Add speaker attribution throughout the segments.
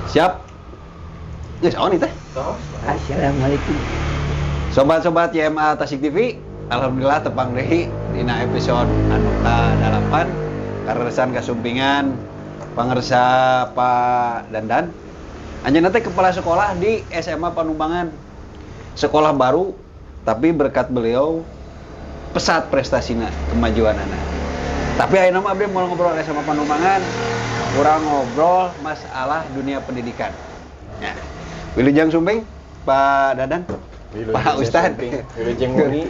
Speaker 1: Siap. Geus on teh.
Speaker 2: Assalamualaikum.
Speaker 1: Sobat-sobat YMA Tasik TV, alhamdulillah tepang deui dina episode anu ka-8 kareresan kasumpingan pangersa Pak Dandan. Anjeunna teh kepala sekolah di SMA Panumbangan. Sekolah baru, tapi berkat beliau pesat prestasina, kemajuanana. Tapi ayeuna mah abdi mau ngobrol SMA Panumbangan, kurang ngobrol masalah dunia pendidikan. Ya. Wilujeng Sumping, Pak Dadan. Pak Ustad.
Speaker 3: Wilujeng wengi.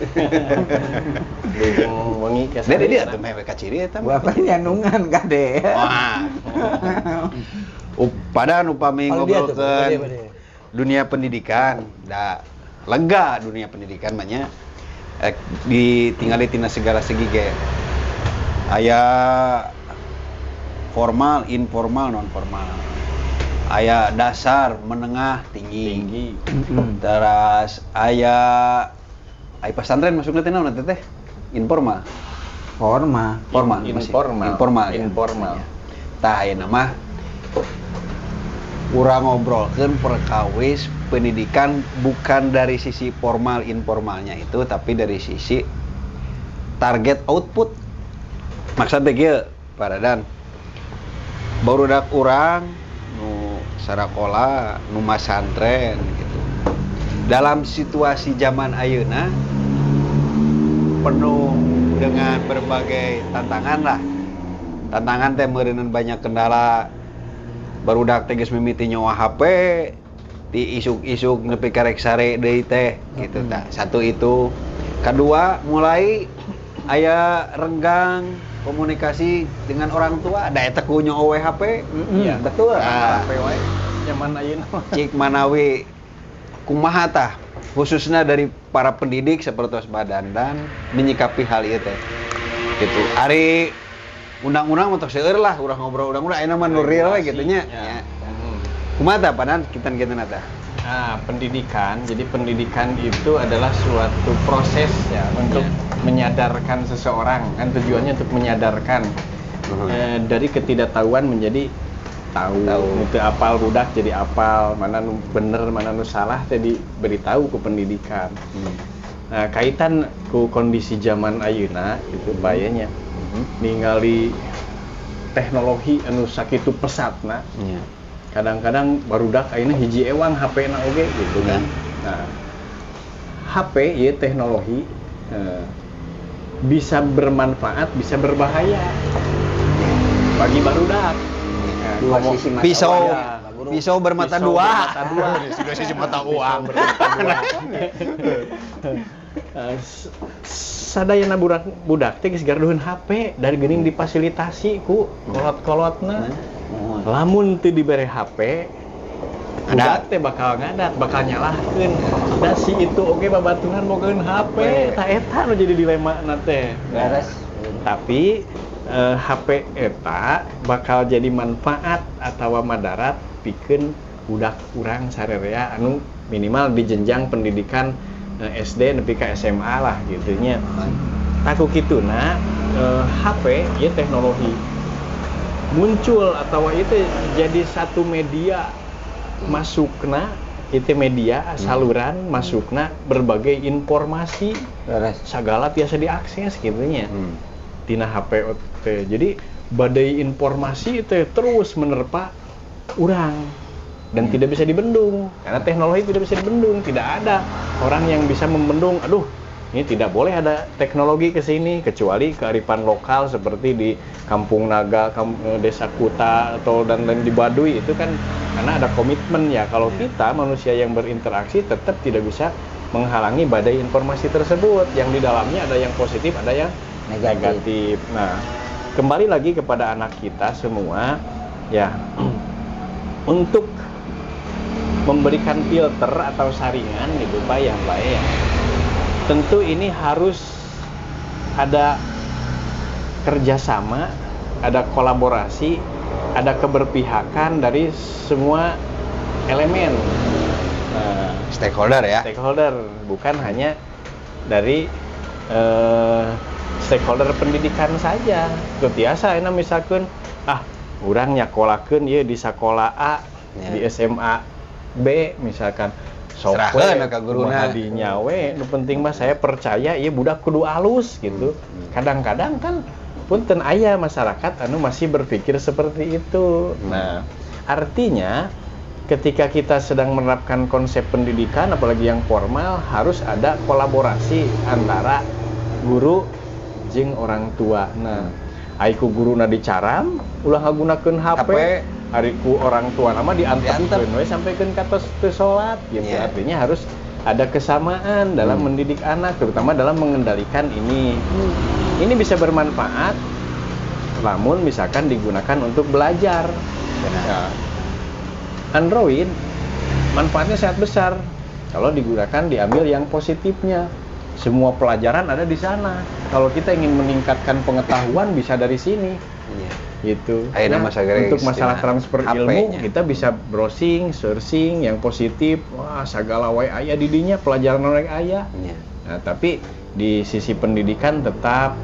Speaker 3: Wilujeng wengi.
Speaker 1: Dia dia tuh mewek kaciri eta.
Speaker 2: Bapak nyandungan kade.
Speaker 1: Wah. Padahal upami
Speaker 2: Kalau dia tuh,
Speaker 1: ngobrolkeun
Speaker 2: dia, dia.
Speaker 1: Dunia pendidikan, da lega dunia pendidikan mah nya. Ditinggali tina segala segi ge. Aya formal, informal, non formal. Aya dasar, menengah, tinggi.
Speaker 3: Tinggi.
Speaker 1: Terus aya aya pesantren masuknya teh naon teh? Informal.
Speaker 2: Formal.
Speaker 1: Formal masih.
Speaker 3: Informal.
Speaker 1: Informal ya.
Speaker 3: Informal.
Speaker 1: Tah, ayeuna mah urang ngobrolkeun perkawis pendidikan, bukan dari sisi formal informalnya itu, tapi dari sisi target output. Maksudnya kieu, Pak Dadan, barudak urang nu sarakola, nu masantren gitu, dalam situasi zaman ayeuna penuh dengan berbagai tantangan lah, tantangan teh meureunan banyak kendala. Barudak teh geus mimiti nyawa HP di isuk-isuk nepi ka rek sare deui teh gitu. Tah, satu itu. Kedua, mulai aya renggang komunikasi dengan orang tua, da eta ku nyawa HP.
Speaker 3: Iya.
Speaker 2: Betul.
Speaker 1: Nah.
Speaker 3: HP wae zaman ayeuna mah.
Speaker 1: Cik manawi kumaha tah, khususnya dari para pendidik seperti Pak Dandan menyikapi hal itu teh gitu. Ari undang-undang untuk seueur lah, urang ngobrol undang-undang, ayeuna mah nu real we gitu nya.
Speaker 3: Ya.
Speaker 1: Ya. Kumaha tah, Pak Dan, kita tah?
Speaker 3: Nah, pendidikan. Jadi pendidikan itu adalah suatu proses ya untuk menyadarkan seseorang. Kan tujuannya untuk menyadarkan dari ketidaktahuan menjadi tahu.
Speaker 1: Tahu.
Speaker 3: Itu apal budak jadi apal, mana nu bener, mana nu salah jadi beritahu ke pendidikan. Nah, kaitan ku kondisi zaman ayeuna gitu bayanya. Ningali teknologi anu sakitu pesatna, kadang-kadang barudak ayeuna hiji ewang HP na oge gitu kan. Nah, HP ya teknologi bisa bermanfaat, bisa berbahaya bagi barudak. Nah,
Speaker 2: Dua sisi mata
Speaker 1: Pisau
Speaker 2: uang, ya, Pak Guru.
Speaker 1: Pisau bermata
Speaker 3: Pisau
Speaker 1: dua.
Speaker 3: Bermata dua.
Speaker 1: Dua sisi mata uang.
Speaker 3: Bermata dua. Sadayana budak budak teh geus gaduheun HP dari geuning difasilitasi ku kolot-kolotna. Lamun teu dibere HP, budak teh bakal ngadat, bakal nyalahkeun. Da si itu oge babaturan bogaeun HP, tah eta nu jadi dilema na teh. Nah,
Speaker 2: Beres.
Speaker 3: tapi HP eta bakal jadi manfaat atau madarat pikeun budak urang sarerea anu minimal di jenjang pendidikan SD nepi ka SMA lah gitu nya. Tah, ku kituna HP ya teknologi muncul atau itu jadi satu media masukna itu media saluran masukna berbagai informasi, segala biasa diakses gitu nya tina HP teh. Jadi badai informasi itu terus menerpa urang dan tidak bisa dibendung karena teknologi tidak bisa dibendung. Tidak ada orang yang bisa membendung, aduh, ini tidak boleh ada teknologi ke sini, kecuali kearifan lokal seperti di Kampung Naga, Desa Kuta atau dan lain di Baduy itu kan karena ada komitmen ya. Kalau kita manusia yang berinteraksi tetap tidak bisa menghalangi badai informasi tersebut yang di dalamnya ada yang positif, ada yang
Speaker 2: Negatif.
Speaker 3: Negatif. Nah, kembali lagi kepada anak kita semua ya, untuk memberikan filter atau saringan gitu, Pak ya, Pak ya. Tentu ini harus ada kerjasama, ada kolaborasi, ada keberpihakan dari semua elemen. Nah,
Speaker 1: Stakeholder ya.
Speaker 3: Stakeholder, bukan hanya dari stakeholder pendidikan saja. Teu tiasa enak misalkan, ah, urang nyakolakeun ieu di sekolah A. Di SMA B misalkan sok
Speaker 1: Serahkeun
Speaker 3: we,
Speaker 1: ka guruna.
Speaker 3: kumaha dinya we, nu penting mah saya percaya ieu budak kudu alus gitu. Kadang-kadang kan punten aya masyarakat anu masih berpikir seperti itu. Nah, artinya ketika kita sedang menerapkan konsep pendidikan apalagi yang formal harus ada kolaborasi antara guru jeung orang tua. Nah, ai ku guruna dicaram ulah ngagunakeun HP,
Speaker 1: HP.
Speaker 3: Ari ku orang tua nama diantepkeun we sampaikan ka tos teu salat gitu. Artinya harus ada kesamaan dalam mendidik anak, terutama dalam mengendalikan ini. Ini bisa bermanfaat namun misalkan digunakan untuk belajar. Ya. Android manfaatnya sangat besar kalau digunakan diambil yang positifnya. Semua pelajaran ada di sana. Kalau kita ingin meningkatkan pengetahuan bisa dari sini. Gitu.
Speaker 1: Ayeuna
Speaker 3: Nah,
Speaker 1: mah sagere
Speaker 3: untuk masalah
Speaker 1: istilah
Speaker 3: transfer
Speaker 1: HP-nya.
Speaker 3: ilmu kita bisa browsing, searching yang positif. Wah, sagala wae aya di dinya, pelajaran wae aya. Nah, tapi di sisi pendidikan tetap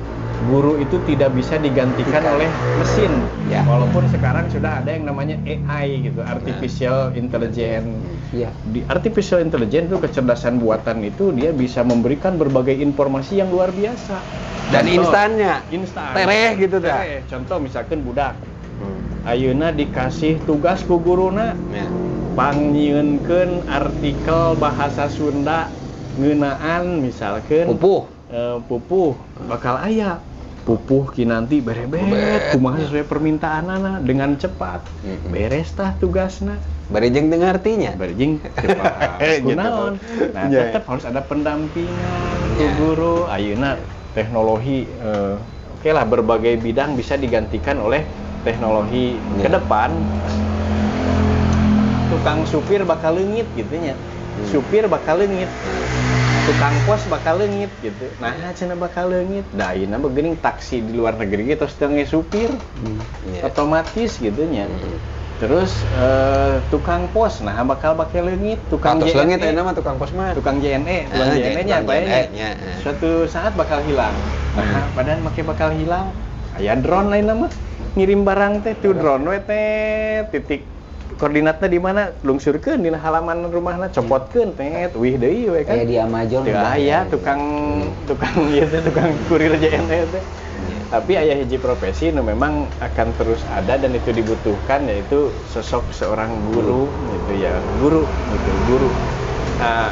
Speaker 3: guru itu tidak bisa digantikan oleh mesin. Walaupun sekarang sudah ada yang namanya AI gitu, artificial intelligence. Di artificial intelligence itu kecerdasan buatan itu dia bisa memberikan berbagai informasi yang luar biasa.
Speaker 1: Dan
Speaker 3: Contoh,
Speaker 1: instannya.
Speaker 3: Instan.
Speaker 1: Tereh gitu tah.
Speaker 3: Tereh. Contoh misalkan budak. Ayeuna dikasih tugas ku guruna pangnyieunkeun artikel bahasa Sunda ngeunaan misalkan
Speaker 1: Pupuh.
Speaker 3: Pupuh bakal aya pupuh kinanti berebet
Speaker 1: Berebet.
Speaker 3: Kumaha sesuai permintaanana dengan cepat beres tah tugasna.
Speaker 1: Bari jeung teu ngartinya.
Speaker 3: Bari jeung teu paham.
Speaker 1: Gitu.
Speaker 3: Kunaon? Nah, tetap harus ada pendampingan ku guru. Ayeuna teknologi oke lah, berbagai bidang bisa digantikan oleh teknologi. Ke depan tukang supir bakal leungit gitu nya. Supir bakal leungit, tukang pos bakal leungit gitu. Nah, cenah bakal leungit. Da ayeuna mah geuning taksi di luar negeri ge tos teu supir. Otomatis gitu nya. Terus tukang pos nah bakal bakal leungit, tukang
Speaker 1: Tos
Speaker 3: JNE,
Speaker 1: leungit ayeuna mah tukang pos mah.
Speaker 3: Tukang JNE, tukang JNE nya
Speaker 1: tukang
Speaker 3: apa ya?
Speaker 1: JNE nya, eh.
Speaker 3: Suatu saat bakal hilang. Nah, padahal make bakal hilang. Aya drone lain mah ngirim barang teh tuh drone we teh titik koordinatnya di mana, lungsurkeun dina halaman rumahna, copotkeun teh wih deui we kan.
Speaker 2: Kayak di Amazon
Speaker 3: Teu
Speaker 2: udah.
Speaker 3: aya tukang tukang ieu teh, tukang kurir JNE teh. Tapi aya hiji profesi nu memang akan terus ada dan itu dibutuhkan, yaitu sosok seorang guru gitu ya, guru gitu, guru. Nah,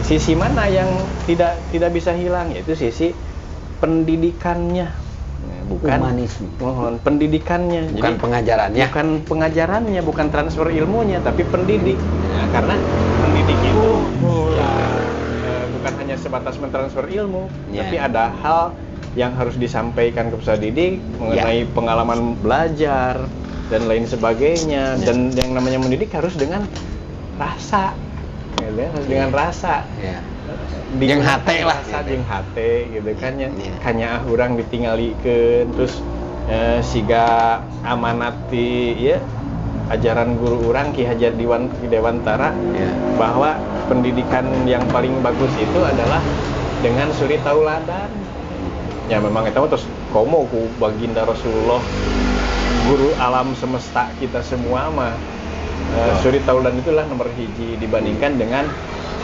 Speaker 3: sisi mana yang tidak tidak bisa hilang, yaitu sisi pendidikannya. Nah, bukan
Speaker 2: Humanisme.
Speaker 3: Mohon pendidikannya.
Speaker 1: Bukan
Speaker 3: Jadi,
Speaker 1: pengajarannya.
Speaker 3: bukan pengajarannya, bukan transfer ilmunya, tapi pendidik. Ya, karena pendidik itu ya, bukan hanya sebatas mentransfer ilmu, tapi ada hal yang harus disampaikan ke peserta didik mengenai pengalaman belajar dan lain sebagainya. Dan yang namanya mendidik harus dengan rasa, gitu ya, harus dengan rasa.
Speaker 1: Jeung hate lah.
Speaker 3: Rasa jeung hate gitu kan ya. Kanyaah urang ditinggalikeun terus siga amanat ti ya ajaran guru urang Ki Hajar Diwan Ki Dewantara bahwa pendidikan yang paling bagus itu adalah dengan suri tauladan. Ya memang itu terus komo ku baginda Rasulullah, guru alam semesta kita semua mah. Suri tauladan itulah nomor hiji dibandingkan dengan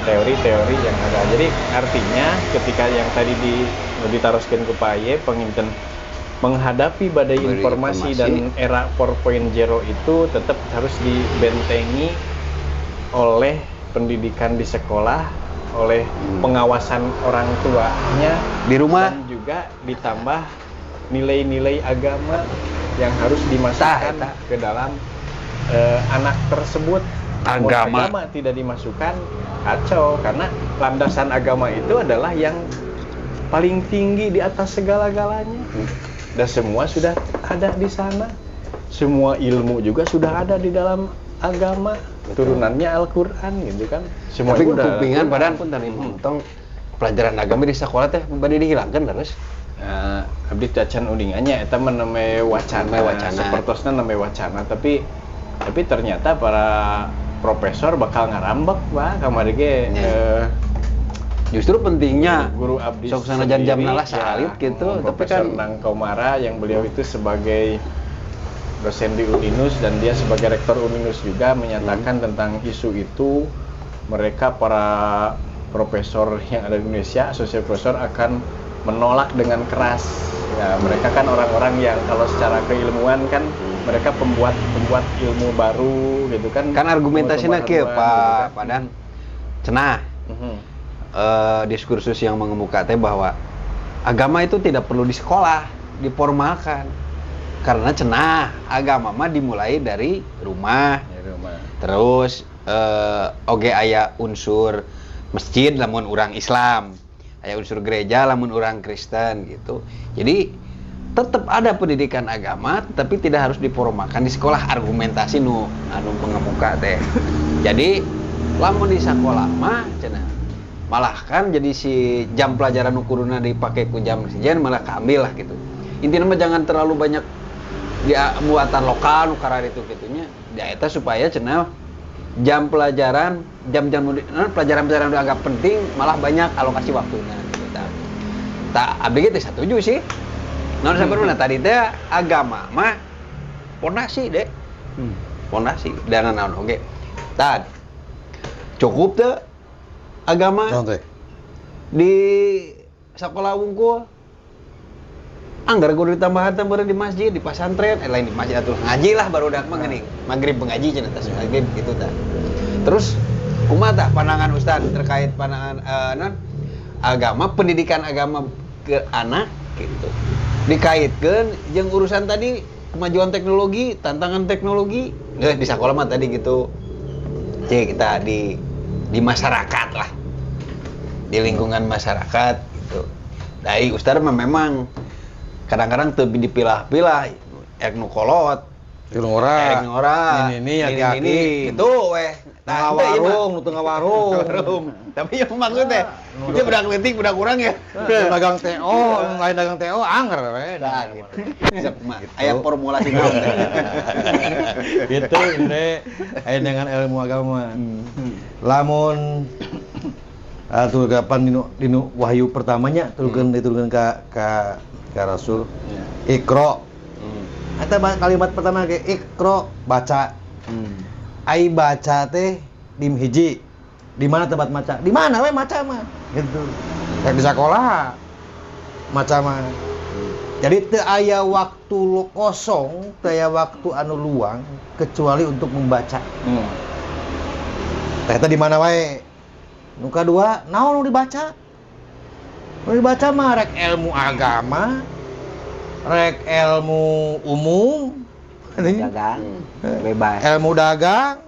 Speaker 3: teori-teori yang ada. Jadi artinya ketika yang tadi ditaroskeun ku Pak Aye, penginten menghadapi badai
Speaker 1: Badai
Speaker 3: informasi
Speaker 1: informasi.
Speaker 3: Dan era 4.0 itu tetap harus dibentengi oleh pendidikan di sekolah, oleh pengawasan orang tuanya
Speaker 1: Di rumah.
Speaker 3: Dan juga ditambah nilai-nilai agama yang harus dimasukkan
Speaker 1: Tah, eta.
Speaker 3: Ke dalam anak tersebut. Mun
Speaker 1: Agama.
Speaker 3: Agama tidak dimasukkan, kacau, karena landasan agama itu adalah yang paling tinggi di atas segala-galanya. Dan semua sudah ada di sana. Semua ilmu juga sudah ada di dalam agama. Turunannya Al-Qur'an gitu kan. Semua
Speaker 1: Tapi
Speaker 3: itu udah
Speaker 1: kupingan
Speaker 3: Al-Qur'an.
Speaker 1: Padahal pun tadi tong pelajaran agama di sekolah teh bade dihilangkeun terus.
Speaker 3: Nah, abdi teu acan uningannya eta mah namanya wacana,
Speaker 1: Namanya wacana.
Speaker 3: Sapertosna namanya wacana, tapi ternyata para profesor bakal ngarambek, Pak, kamari ge
Speaker 1: Justru pentingnya
Speaker 3: guru abdi
Speaker 1: sok sanajan
Speaker 3: sendiri,
Speaker 1: jamna lah
Speaker 3: ya,
Speaker 1: saalit gitu, tapi
Speaker 3: Profesor
Speaker 1: kan
Speaker 3: Nang Komara yang beliau itu sebagai dosen di Uninus dan dia sebagai rektor Uninus juga menyatakan tentang isu itu. Mereka para profesor yang ada di Indonesia, associate professor, akan menolak dengan keras. Ya, mereka kan orang-orang yang kalau secara keilmuan kan mereka pembuat pembuat ilmu baru gitu kan.
Speaker 1: Kan argumentasinya kieu,
Speaker 3: Pembuat
Speaker 1: Pak
Speaker 3: gitu kan.
Speaker 1: Padan cenah diskursus yang mengemuka teh bahwa agama itu tidak perlu di sekolah diformalkan karena cenah agama mah dimulai dari rumah.
Speaker 3: Ya, rumah.
Speaker 1: Terus oge aya unsur masjid lamun orang Islam, aya unsur gereja lamun orang Kristen gitu. Jadi tetap ada pendidikan agama tapi tidak harus diformalkan di sekolah, argumentasi nu anu mengemuka teh. Jadi lamun di sekolah mah cenah malah kan jadi si jam pelajaran nu kuduna dipake ku jam sejen malah keambil lah gitu. Intinya mah jangan terlalu banyak dia muatan lokal nu itu gitunya ya, eta supaya cenah jam pelajaran, jam-jam pelajaran-pelajaran udah agak penting malah banyak alokasi waktunya gitu. Tak abdi ge teh setuju sih. Naon sabaruna tadi teh agama mah pondasi deh. Pondasi dan naon oge. Tad cukup teh agama
Speaker 4: Naon teh?
Speaker 1: Di sekolah wungkul? Anggar kudu ditambahan teh di masjid, di pasantren, eh lain di masjid atuh, ngaji lah barudak mah geuning. Maghrib pengaji cenah, tas maghrib gitu tah. Terus kumaha tah pandangan Ustad terkait pandangan non agama, pendidikan agama ke anak gitu dikaitkan jeung urusan tadi, kemajuan teknologi, tantangan teknologi di sekolah mah tadi gitu. Cek kita di masyarakat lah, di lingkungan masyarakat gitu. Dari Ustad mah memang kadang-kadang teu dipilah-pilah, ek nu kolot,
Speaker 4: Jeung ora.
Speaker 1: ek nu ora,
Speaker 4: Ini ini aki-aki.
Speaker 1: ini gitu weh.
Speaker 4: Tengah
Speaker 1: Tah, teu ieu mah.
Speaker 4: warung, nu tengah warung.
Speaker 1: Warung. Tapi yang maksudnya, itu budak leutik, budak kurang ya.
Speaker 4: Nu dagang TO, nu lain dagang TO anger we.
Speaker 1: Nah, gitu. Bisa kumaha? Aya formulasi naon teh?
Speaker 4: Itu ini aya dengan ilmu agama. Lamun atuh kapan dinu wahyu pertamanya turunkeun, diturunkeun ka Rasul. Iqra. Eta kalimat pertama ge iqra, baca. Ai baca teh dim hiji. Di mana tempat maca? Di mana we maca mah? Gitu. Kayak di sekolah maca mah. Jadi teu aya waktu kosong, teu aya waktu anu luang kecuali untuk membaca. Teh eta di mana wae? Nu kadua, naon nu dibaca? Nu dibaca mah rek ilmu agama, rek ilmu umum,
Speaker 2: Dagang bebas.
Speaker 4: Ilmu dagang,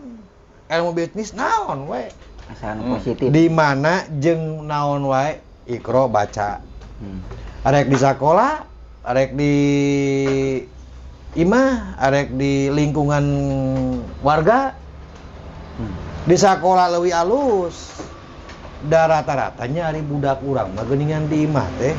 Speaker 4: ilmu bisnis, naon we.
Speaker 2: Asal anu positif.
Speaker 4: Di mana jeung naon wae, iqra, baca. Arek di sekolah, arek di imah, arek di lingkungan warga. Di sekolah leuwih alus. Da rata-ratanya ari budak urang mah geuningan di imah teh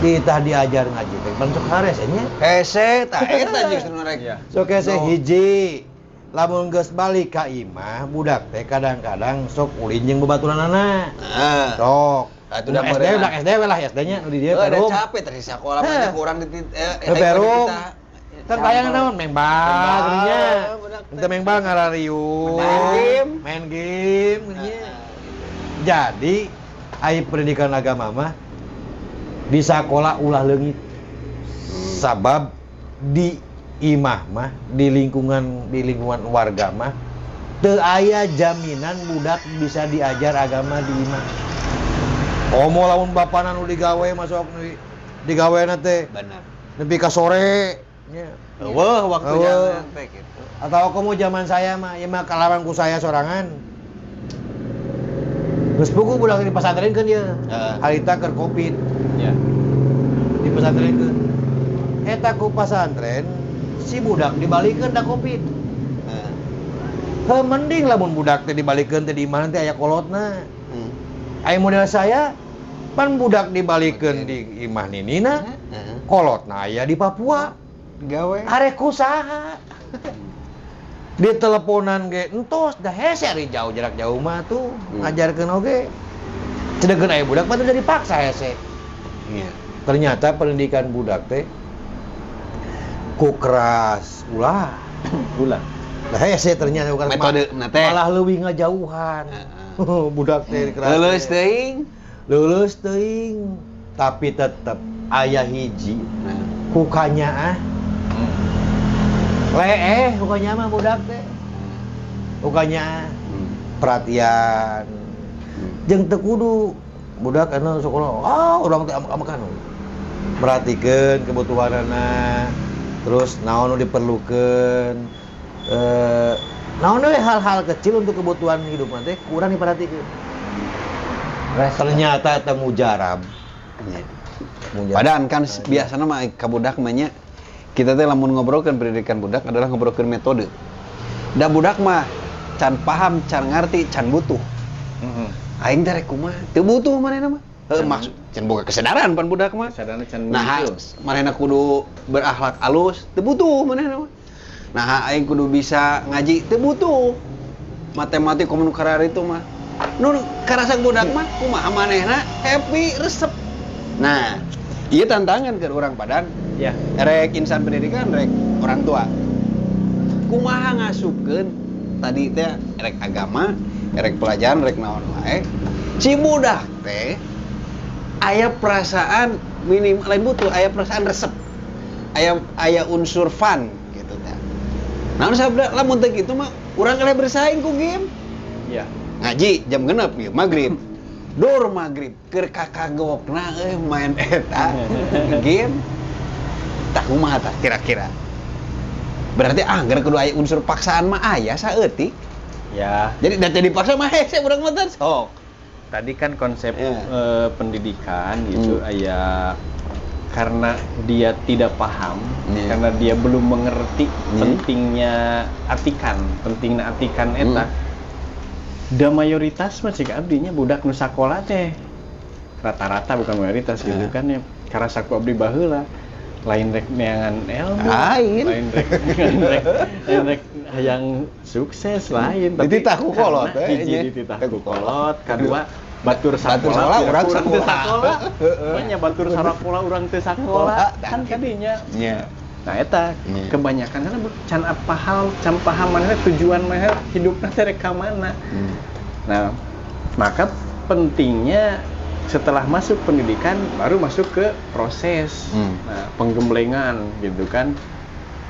Speaker 4: ditah diajar ngaji teh pan sok harese nya.
Speaker 1: Hese tah eta justru nu rek.
Speaker 4: Sok hese.
Speaker 1: No.
Speaker 4: Hiji, lamun geus balik ka imah budak teh kadang-kadang sok ulin jeung babaturanana.
Speaker 1: Nah,
Speaker 4: Sok.
Speaker 1: Atuh da
Speaker 4: SD,
Speaker 1: meureun.
Speaker 4: Budak SD we lah, SD nya nu di dieu
Speaker 1: Oh, ada
Speaker 4: perum.
Speaker 1: capek tadi sekolah
Speaker 4: Heh.
Speaker 1: banyak kurang di
Speaker 4: Nu perum. Kan bayangan naon, mengbal
Speaker 1: Mengbal,
Speaker 4: geuning
Speaker 1: budak teh.
Speaker 4: Ente mengbal ngarariung.
Speaker 1: Main game.
Speaker 4: Main game geuning. Jadi ai pendidikan agama mah di sekolah ulah leungit. Sabab di imah mah, di lingkungan warga mah teu aya jaminan budak bisa diajar agama di imah. Komo lamun bapana nu digawe masuk nu digawena teh nepi ka sore nya.
Speaker 1: Eueuh waktu
Speaker 4: Eueuh.
Speaker 1: jangan teh gitu.
Speaker 4: Atau komo zaman saya mah, ieu mah kalawan ku saya sorangan. Geus puguh budak di pesantren kan ieu.
Speaker 1: Heeh.
Speaker 4: Harita keur Covid di pesantren keun. Eta ku pesantren si budak dibalikeun da Covid.
Speaker 1: Heeh.
Speaker 4: Heuh, mending lamun budak teh dibalikeun teh di imah teh aya kolotna. Aya model saya pan budak dibalikeun di imah ninina, kolotna aya di Papua.
Speaker 1: Gawe.
Speaker 4: Arek ku saha? Di teleponan ge entos dah hese ari jauh, jarak jauh mah tuh ngajarkeun oge. Sedengkeun aya budak mah teu jadi paksa hese.
Speaker 1: Iya.
Speaker 4: Ternyata pendidikan budak teh Ku keras ulah.
Speaker 3: Ulah.
Speaker 4: Lah hese ternyata bukan
Speaker 1: Metode na teh.
Speaker 4: Malah leuwih ngajauhan. Budak teh keras.
Speaker 1: Leuleus teuing.
Speaker 4: Leuleus teuing. Tapi tetep aya hiji
Speaker 1: Nah.
Speaker 4: ku kanyaah. Leeh ku kanyaah mah budak teh. Ku kanyaah perhatian. Jeung teu kudu budak anu sekolah, ah urang teh amek-amekan. Perhatikeun kebutuhanana, terus naon nu diperlukeun. Naon we hal-hal kecil untuk kebutuhan hidup teh kurang diperhatikeun. Ternyata eta mujarab. Mujarab.
Speaker 1: Padahal kan biasana mah ka budak mah nya kita teh lamun ngobrolkeun pendidikan budak adalah ngobrolkeun metode. Da budak mah can paham, can ngarti, can butuh. Aing teh rek kumaha? Teu butuh manehna mah. Heuh, maksud can boga kesadaran pan budak mah.
Speaker 3: Kesadaran can
Speaker 1: Nah,
Speaker 3: muncul.
Speaker 1: manehna kudu berakhlak alus, teu butuh manehna mah. Nah, aing kudu bisa ngaji, teu butuh. Matematik komo nu itu mah. Nu karasa budak mah kumaha manehna happy, resep. Nah, ieu tantangan ke urang Padan.
Speaker 3: Ya.
Speaker 1: Rek insan pendidikan, rek orang tua. Kumaha ngasupkeun tadi teh rek agama, rek pelajaran, rek naon wae. Si budak teh aya perasaan minim lain butuh, aya perasaan resep. Aya aya unsur fun gitu teh. Naon sabda lamun teu kitu mah urang eleh bersaing ku game.
Speaker 3: Ya.
Speaker 1: Ngaji jam 6 ieu maghrib. Dur maghrib keur kakagokna euy main eta game. Tah kumaha tah kira-kira? Berarti angger kudu aya unsur paksaan mah aya saeutik.
Speaker 3: Ya.
Speaker 1: Jadi da teu dipaksa mah hese urang mah teh sok.
Speaker 3: Tadi kan konsep
Speaker 1: Ya.
Speaker 3: pendidikan gitu aya karena dia tidak paham,
Speaker 1: Ya.
Speaker 3: karena dia belum mengerti
Speaker 1: Ya.
Speaker 3: pentingnya atikan, pentingnya atikan eta. Da mayoritas mah cik abdinya budak nu sakola teh rata-rata bukan mayoritas gitu
Speaker 1: Ya.
Speaker 3: kan ya. Karasa ku abdi baheula lain rek neangan ilmu,
Speaker 1: Lain.
Speaker 3: lain rek lain rek lain rek hayang sukses lain.
Speaker 1: Dititah ku kolot,
Speaker 3: karena
Speaker 1: eh,
Speaker 3: hiji
Speaker 1: nya.
Speaker 3: dititah
Speaker 1: Ku
Speaker 3: ku kolot, kadua batur
Speaker 1: Batur
Speaker 3: sakola,
Speaker 1: sakola, urang
Speaker 3: teu
Speaker 1: sakola.
Speaker 3: sakola. Nya batur sakola urang teu sakola kan
Speaker 1: Gitu.
Speaker 3: kadinya.
Speaker 1: Nya.
Speaker 3: Nah eta
Speaker 1: Iya.
Speaker 3: kebanyakan karena can apa hal can paham manehna tujuan manehna hidupna teh rek ka mana. Nah, maka pentingnya setelah masuk pendidikan baru masuk ke proses. Nah, penggemblengan gitu kan.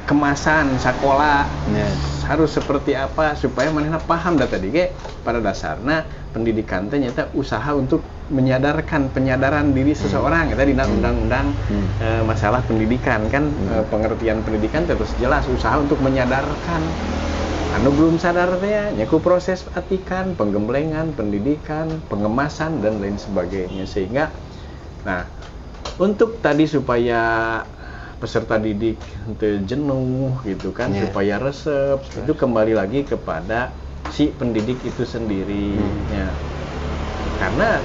Speaker 3: Kemasan sekolah
Speaker 1: Iya.
Speaker 3: harus seperti apa supaya manehna paham da tadi ge pada dasarnya pendidikan teh nyata usaha untuk menyadarkan penyadaran diri seseorang eta dina undang-undang masalah pendidikan kan pengertian pendidikan terus jelas usaha untuk menyadarkan anu belum sadar teh nya ku proses atikan penggemblengan pendidikan pengemasan dan lain sebagainya sehingga nah untuk tadi supaya peserta didik henteu jenuh gitu kan
Speaker 1: Iya.
Speaker 3: supaya resep itu kembali lagi kepada si pendidik itu sendiri ya. Karena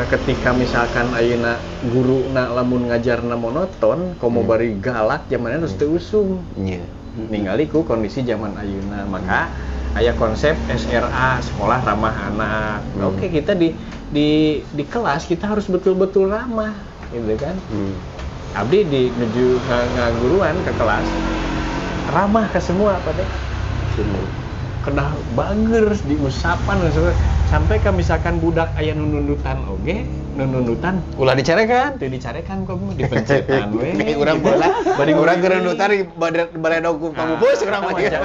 Speaker 3: ketika misalkan ayeuna guru na lamun ngajarna monoton komo bari galak zamanna geus teu usum
Speaker 1: Nya.
Speaker 3: ningali ku kondisi zaman ayeuna maka aya konsep SRA sekolah ramah anak. Oke kita di kelas kita harus betul-betul ramah gitu kan. Abdi di nuju ngaguruan ke kelas ramah ke semua apa deh kedah bager diusapan dan sebagainya. Sampai ke misalkan budak aya nu nundutan oge nu nundutan
Speaker 1: Ulah dicarekan.
Speaker 3: teu dicarekan kok dipencetan we
Speaker 1: Urang bola,
Speaker 3: Bari
Speaker 1: urang
Speaker 3: nguri.
Speaker 1: keur nundutan di baledog ku pamupus urang mah.
Speaker 3: Eta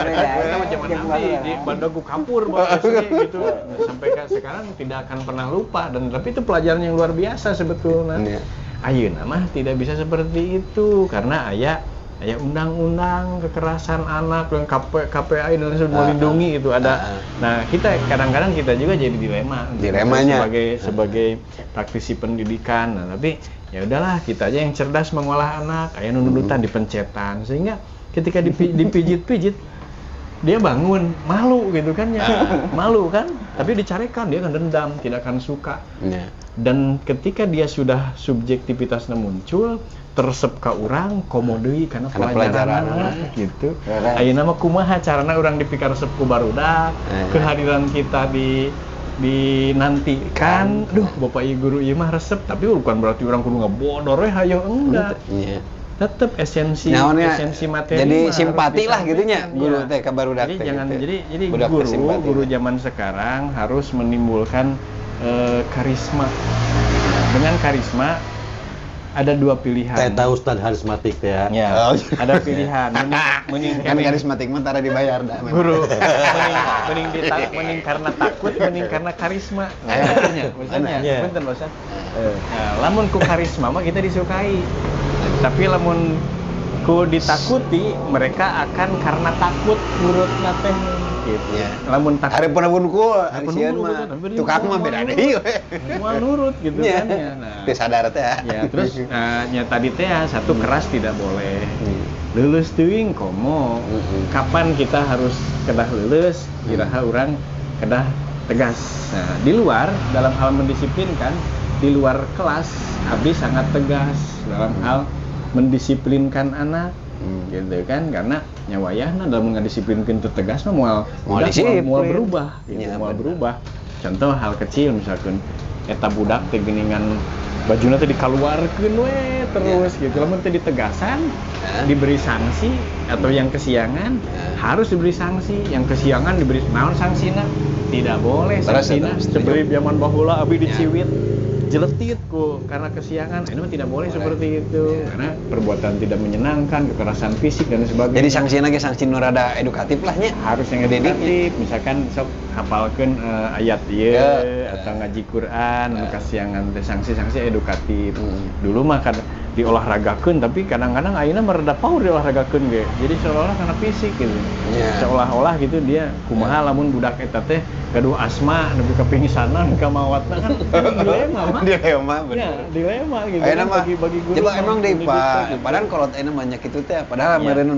Speaker 3: mah zaman abdi di baledog ku kapur bawa SD gitu. Sampai ke sekarang tidak akan pernah lupa dan tapi itu pelajaran yang luar biasa sebetulnya.
Speaker 1: Iya.
Speaker 3: Ayeuna mah tidak bisa seperti itu karena aya aya undang-undang kekerasan anak dan KPAI dan lain melindungi itu ada. Nah, kita kadang-kadang kita juga jadi dilema
Speaker 1: Dilemanya.
Speaker 3: sebagai sebagai praktisi pendidikan. Nah, tapi ya udahlah kita aja yang cerdas mengolah anak, aya nu nundutan dipencetan sehingga ketika dipijit-pijit dia bangun malu gitu kan ya. Malu kan? Tapi dicarekan dia akan dendam, tidak akan suka.
Speaker 1: Iya.
Speaker 3: Dan ketika dia sudah subjektivitasnya muncul, teresep ka urang komo deui karena
Speaker 1: Karena
Speaker 3: pelajaran
Speaker 1: pelajaran.
Speaker 3: gitu. Ayeuna mah kumaha carana urang dipikaresep ku barudak, kehadiran kita di dinantikan. Duh, bapak ieu guru ieu mah resep, tapi bukan berarti urang kudu ngebodor we hayo enggak.
Speaker 1: Iya.
Speaker 3: Tetap esensi
Speaker 1: Naonnya,
Speaker 3: esensi materi
Speaker 1: jadi
Speaker 3: mah harus
Speaker 1: simpati lah gitu nya
Speaker 3: disampaikan,
Speaker 1: guru
Speaker 3: ya.
Speaker 1: teh ka barudak
Speaker 3: Jadi
Speaker 1: teh
Speaker 3: jangan
Speaker 1: gitu.
Speaker 3: jadi
Speaker 1: Budak teh
Speaker 3: guru
Speaker 1: simpati
Speaker 3: guru
Speaker 1: teh.
Speaker 3: zaman sekarang harus menimbulkan karisma. Dengan karisma ada dua pilihan.
Speaker 4: Teta Ustad harismatik teh ya.
Speaker 3: Ya,
Speaker 1: Oh.
Speaker 3: ada pilihan. Mending
Speaker 1: Kan karismatik mah tara dibayar dah. memang.
Speaker 3: guru mending mending mending karena takut, mending karena karisma. Nah, maksudnya, maksudnya,
Speaker 4: Iya.
Speaker 3: punten Pak Ustad. Nah, lamun ku karisma mah kita disukai. Tapi lamun ku ditakuti, mereka akan karena takut nurutna teh gitu.
Speaker 1: Iya.
Speaker 3: Lamun takut
Speaker 1: Hareupeun wungkul, ari
Speaker 3: Hareupeun
Speaker 1: sieun
Speaker 3: wungkul,
Speaker 1: mah.
Speaker 3: betul, tapi
Speaker 1: Tukang mah beda deui we.
Speaker 3: moal nurut gitu
Speaker 1: Iya.
Speaker 3: kan ya. Nah,
Speaker 1: Teu sadar teh.
Speaker 3: ya terus ya tadi teh ya, satu keras tidak boleh. Lulus teuing komo. Kapan kita harus kedah lulus, iraha urang kedah tegas. Nah, di luar dalam hal mendisiplinkan, di luar kelas abdi sangat tegas dalam hal mendisiplinkan anak. Gitu kan, karena nyawayahna dalam ngadisiplinkeun teu tegas mah moal
Speaker 1: Moal
Speaker 3: budak
Speaker 1: disiplin.
Speaker 3: moal berubah gitu,
Speaker 1: Ya,
Speaker 3: moal
Speaker 1: bener.
Speaker 3: berubah. Contoh hal kecil misalkan eta budak teh geuningan bajuna teh dikaluarkeun we terus gitu. Lamun teh ditegasan,
Speaker 1: Ya.
Speaker 3: diberi sanksi atau yang kesiangan
Speaker 1: Ya.
Speaker 3: harus diberi sanksi. Yang kesiangan diberi naon sanksina? Tidak boleh
Speaker 1: Terus,
Speaker 3: sanksina.
Speaker 1: terus,
Speaker 3: Seperti zaman baheula abi
Speaker 1: Ya.
Speaker 3: diciwit jeletit ku karena kesiangan. Ini mah tidak boleh
Speaker 1: Boleh.
Speaker 3: seperti itu
Speaker 1: Ya.
Speaker 3: karena perbuatan tidak menyenangkan, kekerasan fisik dan sebagainya.
Speaker 1: Jadi sanksina ge sanksi nu rada edukatif lah nya.
Speaker 3: Harus yang
Speaker 1: Ngedidik.
Speaker 3: edukatif, misalkan sok hafalkeun ayat ieu
Speaker 1: Ya.
Speaker 3: atau ngaji Quran, anu
Speaker 1: Ya.
Speaker 3: kasiangan teh sanksi-sanksi edukatif.
Speaker 1: Hmm.
Speaker 3: Dulu mah kan diolahragakeun tapi kadang-kadang ayeuna mah rada paur diolahragakeun ge. Jadi seolah-olah karena fisik gitu.
Speaker 1: Ya.
Speaker 3: Seolah-olah gitu dia kumaha lamun budak eta teh gaduh asma nepi ka pingsanan ka mawatna kan dilema mah.
Speaker 1: Dilema
Speaker 3: Ya,
Speaker 1: bener.
Speaker 3: dilema gitu
Speaker 1: Ayeuna
Speaker 3: kan
Speaker 1: mah
Speaker 3: bagi bagi guru.
Speaker 1: coba
Speaker 3: mah,
Speaker 1: emang deh
Speaker 3: pendidik
Speaker 1: Pak,
Speaker 3: teh gitu.
Speaker 1: padahal kalau ayeuna banyak itu teh padahal
Speaker 3: Iya.
Speaker 1: meureun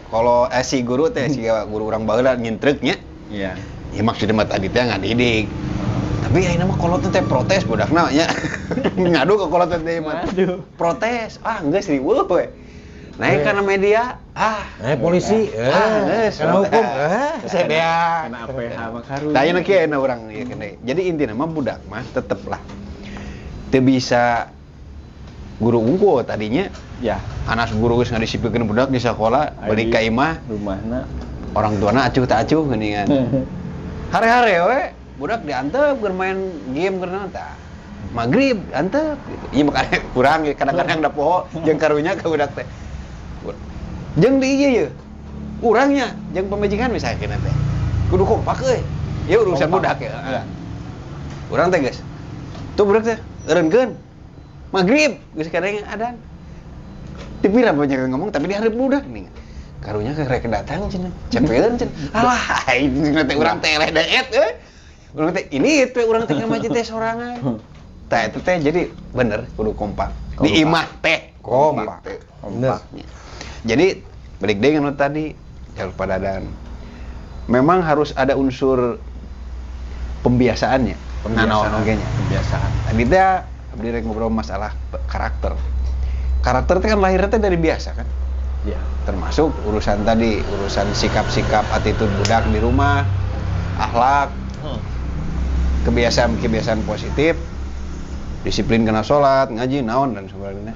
Speaker 1: kalau si guru teh si guru urang baheula ngintreuk nya.
Speaker 3: Iya.
Speaker 1: Ya maksudnya mah tadi teh ngadidik. Tapi ayeuna mah kolot teh protes budakna nya. Ngadu ke kolot teh mah.
Speaker 3: Ngadu.
Speaker 1: Protes. Ah, geus riweuh we. Naik karena media, ah,
Speaker 4: Polisi,
Speaker 1: ah, geus.
Speaker 4: karena hukum,
Speaker 1: Saya bea.
Speaker 3: Karena APH mah karunya.
Speaker 1: Tah ayeuna kieu ayeuna urang ieu kene. Jadi intina mah budak mah tetep lah teu bisa guru unggul tadinya
Speaker 3: Ya.
Speaker 1: anak guru geus ngadisiplinkeun budak di sekolah balik ka imah
Speaker 3: rumahna.
Speaker 1: orang tuana acuh tak acuh geuningan. Hare-hare we budak diantep keur main game keur naon tah. Maghrib antep gitu. Ieu makanya kurang ya kadang-kadang da poho jeung karunya ka budak teh. Jeung di ieu ye. Urangnya jeung pamajikan misalnya kena teh. Kudu kompak euy. Ieu urusan
Speaker 3: Kompak.
Speaker 1: budak ya. Urang teh geus. Tuh budak teh eureunkeun. Maghrib geus kadang adan. Tapi lah banyak yang ngomong tapi di hareup budak nih. Karunya ke rek datang cenah. Cepeun cenah. Alah, aing cenah teh urang teh eleh deet euy. Urang teh ini teh urang teh ka masjid teh sorangan. Tah eta teh jadi bener kudu kompak. Di imah teh
Speaker 4: Kompak.
Speaker 1: Gitu.
Speaker 4: Bener.
Speaker 1: Jadi balik deui anu tadi jalur padadan. Memang harus ada unsur pembiasaannya. Nanaon oge nya.
Speaker 3: Pembiasaan.
Speaker 1: Tadi teh abdi rek ngobrol masalah karakter. Karakter teh kan lahirnya teh dari biasa kan.
Speaker 3: Ya.
Speaker 1: Termasuk urusan tadi, urusan sikap-sikap attitude budak di rumah, akhlak, kebiasaan-kebiasaan positif, disiplin kena sholat, ngaji, naon dan sebagainya.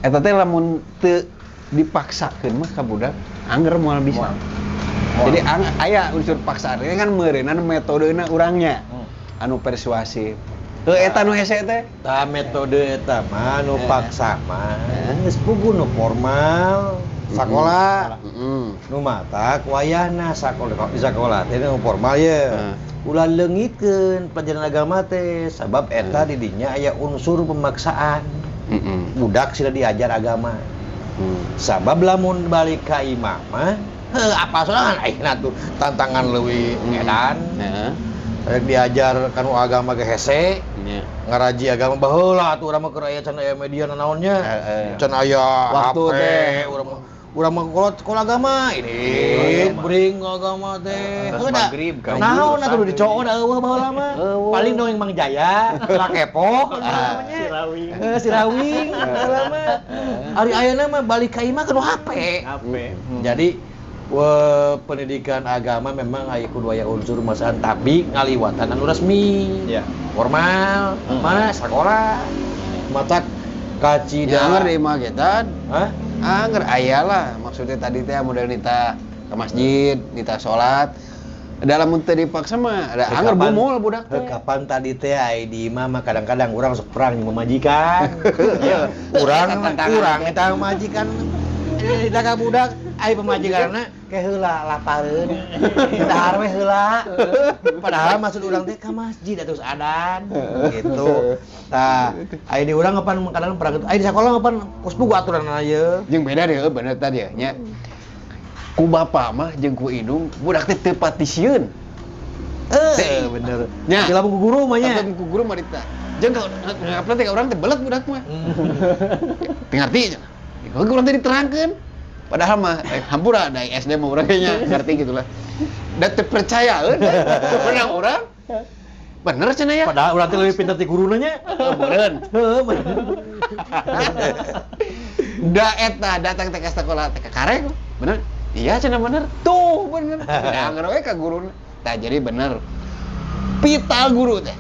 Speaker 1: Eta teh lamun teu dipaksakeun mah ka budak angger moal bisa.
Speaker 3: Moal.
Speaker 1: Jadi aya unsur paksaan ini kan meureunan metodena urangnya. Anu persuasif. Heuh eta nu hese teh.
Speaker 4: Ta metode eta mah nu paksa mah geus puguh nu formal sakola. Nu matak wayahna sakola di sakola teh nu formal ye. Ulah leungitkeun pelajaran agama teh sabab eta di dinya aya unsur pemaksaan. Budak sila diajar agama. Sabab lamun balik ka imah mah heuh apa sorangan ayeuna tuh tantangan leuwih edan. Rek diajar kanu agama ge hese. Ngaraji agama baheula atuh urang mah keur aya can aya media nanaonnya. Can aya
Speaker 1: Waktu
Speaker 4: HP
Speaker 1: teh.
Speaker 4: urang mah kolot sekolah agama ini bring agama teh.
Speaker 3: Terus
Speaker 4: Heuh da.
Speaker 3: maghrib, kamu
Speaker 4: Naon atuh
Speaker 3: terus
Speaker 4: dicoon eueuh baheula mah. Paling dongeng Mang Jaya, lah kepo namanya.
Speaker 3: Sirawing.
Speaker 4: Sirawing baheula mah. Ari ayeuna mah balik ka imah kudu HP.
Speaker 3: HP.
Speaker 4: Jadi pendidikan agama memang aya kudu aya unsur masaan tapi ngaliwatan anu resmi.
Speaker 3: Ya.
Speaker 4: Formal, mana sekolah. Matak kacida.
Speaker 1: Ya angger di imah kita
Speaker 4: Hah?
Speaker 1: Angger aya lah maksudnya tadi teh model nita ke masjid, nita salat. Dalam teu dipaksa mah ada angger bumul budak teh.
Speaker 4: Kapan tadi teh ai di imah mah kadang-kadang urang sok perang jeung pamajikan. Urang urang eta pamajikan. Eta ka budak ai pamajikanna ke heula lapareun. Dahar we heula. Padahal maksud urang teh ka masjid atuh adan gitu. Tah, ai di urang kapan kadang perang gitu. Ai di sakola kapan kos pugu aturan ieu.
Speaker 1: Jeung beda deh bener tadi ya nya. Ku bapak mah jeung ku indung budak teh teu patisieun.
Speaker 4: Bener.
Speaker 1: Nya.
Speaker 4: Lamun ku guru mah nya.
Speaker 1: Lamun ku guru mah dita. Jeung ngapna teh ka urang teh belet budak mah. Teu ngarti. Ku urang teh diterangkeun. Padahal mah hampura da SD mah urang nya ngarti gitulah. Da teu percayaeun menang urang. Bener cenah ya.
Speaker 4: Padahal urang teh leuwih pintar ti guruna nya.
Speaker 1: Meureun.
Speaker 4: Heuh, bener.
Speaker 1: Da eta datang teh ka sekolah teh ka kareng. Bener. Iya cenah bener. Tuh bener. Da angger we ka guruna. Tah jadi bener. Pital guru teh.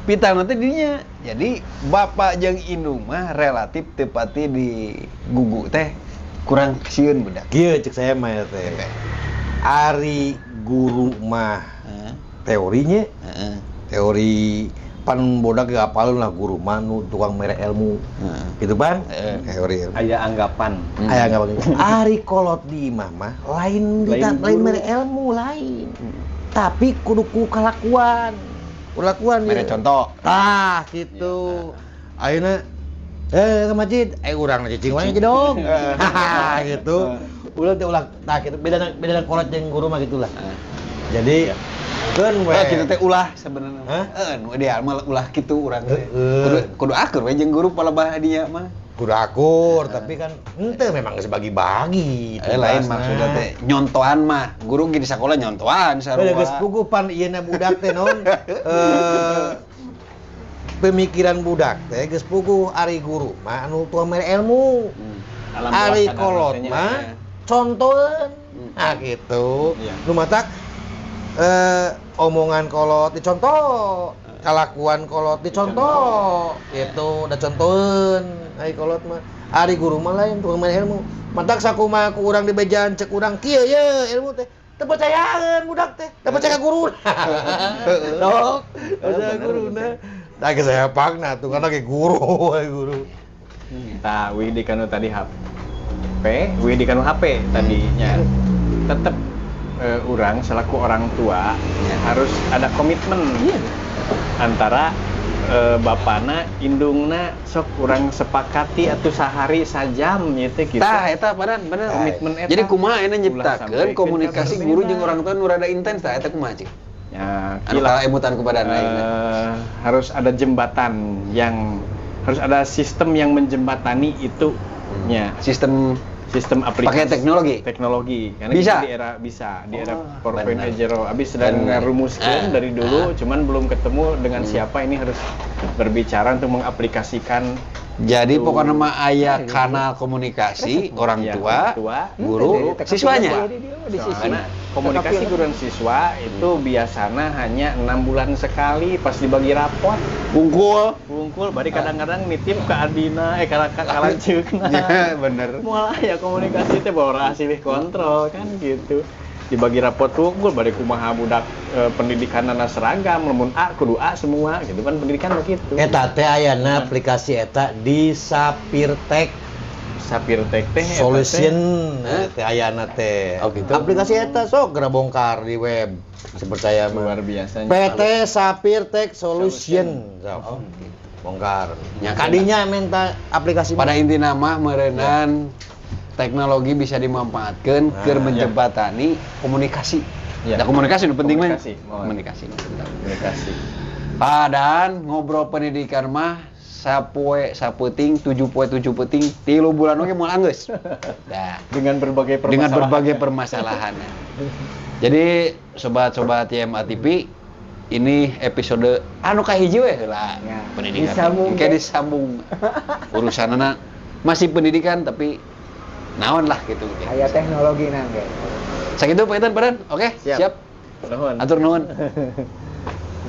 Speaker 1: Pital nanti dinya. Jadi bapak jeung indung mah relatif teu pati di gugu teh kurang sieun budak.
Speaker 4: Kieu cek saya mah teh. Ari guru mah teorinya, teori pan bodak ge apaleun lah guru mah nu tukang mere ilmu. Gitu pan? Teori ilmu.
Speaker 3: Aya anggapan.
Speaker 4: Aya anggapan. Ari kolot di imah mah lain lain mere ilmu lain. Tapi kudu ku kalakuan. Kulakuan
Speaker 1: mere contoh.
Speaker 4: Tah gitu. Ayeuna ke masjid, urang cicing wae dong. Gitu. Ulah teh ulah tah kitu beda beda kolot jeung guru mah gitulah. Jadi keun we.
Speaker 1: Kitu teh ulah sebenarnya. Heeh, nu ideal mah ulah kitu urang teh. Kudu akur we jeung guru palebah dinya mah.
Speaker 4: Kudu akur, tapi kan henteu memang geus bagi-bagi.
Speaker 1: Lain maksudnya teh nyontohan mah. Guru ge di sakola nyontohan sarua.
Speaker 4: Geus puguh pan ieu na budak teh naon pemikiran budak teh geus puguh ari guru mah anu tua mere ilmu. Ari kolot mah contoheun. Ah gitu. Nu matak omongan kolot dicontoh, kalakuan kolot dicontoh, gitu, da contoheun ari kolot mah. Ari guru mah lain tukang mere ilmu. Matak sakumaha ku urang dibejaan cek urang kieu ye ilmu teh. Teu percayaan budak teh, teu percaya ka guru. Dok, percaya guruna. Da geus saya pakna tuh karena ge guru, guru.
Speaker 3: Tah, wih di kanu tadi HP, wih di kanu HP tadinya. Tetep urang selaku orang tua harus ada komitmen antara bapana, indungna sok urang sepakati atau sehari sajam gitu gitu.
Speaker 1: Tah eta padan bener
Speaker 3: komitmen eta.
Speaker 1: Jadi kumaha ayeuna nyiptakeun komunikasi guru jeung orang tua nu rada intens tah eta kumaha cik?
Speaker 3: Ya,
Speaker 1: anu kalah emutan ku badan ayeuna.
Speaker 3: Harus ada jembatan yang harus ada sistem yang menjembatani itu nya.
Speaker 1: Sistem
Speaker 3: aplikasi
Speaker 1: pakai teknologi.
Speaker 3: Teknologi. Karena
Speaker 1: bisa
Speaker 3: di era bisa di era 4.0. Abis sedang ngarumuskeun dari dulu, cuman belum ketemu dengan siapa ini harus berbicara untuk mengaplikasikan.
Speaker 1: Jadi pokoknya mah aya kanal komunikasi orang tua, guru, siswanya.
Speaker 3: Karena komunikasi guru dan siswa itu biasanya hanya 6 bulan sekali pas dibagi rapot.
Speaker 1: Wungkul,
Speaker 3: bari kadang-kadang nitip ke adina, ke kalanceukna.
Speaker 1: Ya, bener.
Speaker 3: Moal aya komunikasi teh bawa silih kontrol kan gitu. Dibagi rapot wungkul bari kumaha budak pendidikanna seragam, lamun A kudu A semua gitu kan pendidikan begitu.
Speaker 4: Eta teh ayana aplikasi eta di Sapirtek.
Speaker 3: Sapirtek teh
Speaker 4: Solution teh ayana teh.
Speaker 1: Oh gitu.
Speaker 4: Aplikasi eta sok geura bongkar di web. Sepercaya
Speaker 3: luar biasa.
Speaker 4: PT Sapirtek Solution. Oh, gitu. Bongkar.
Speaker 1: Ya,
Speaker 4: kadinya minta aplikasi
Speaker 1: pada intina mah meureunan teknologi bisa dimanfaatkan keur menjembatani komunikasi.
Speaker 3: Ya.
Speaker 1: Nah, komunikasi itu penting mah.
Speaker 3: Komunikasi.
Speaker 1: Komunikasi. Dan ngobrol pendidikan mah sapoe sapeuting 7 poe 7 peuting 3 bulan oge moal anggeus. Dah.
Speaker 3: Dengan berbagai permasalahan.
Speaker 1: Dengan berbagai permasalahan. Jadi sobat-sobat YMA TV, ini episode anu kahiji we heula.
Speaker 2: Ya.
Speaker 1: Pendidikan.
Speaker 2: Disambung.
Speaker 1: Engke disambung. Urusanana masih pendidikan tapi naon lah gitu.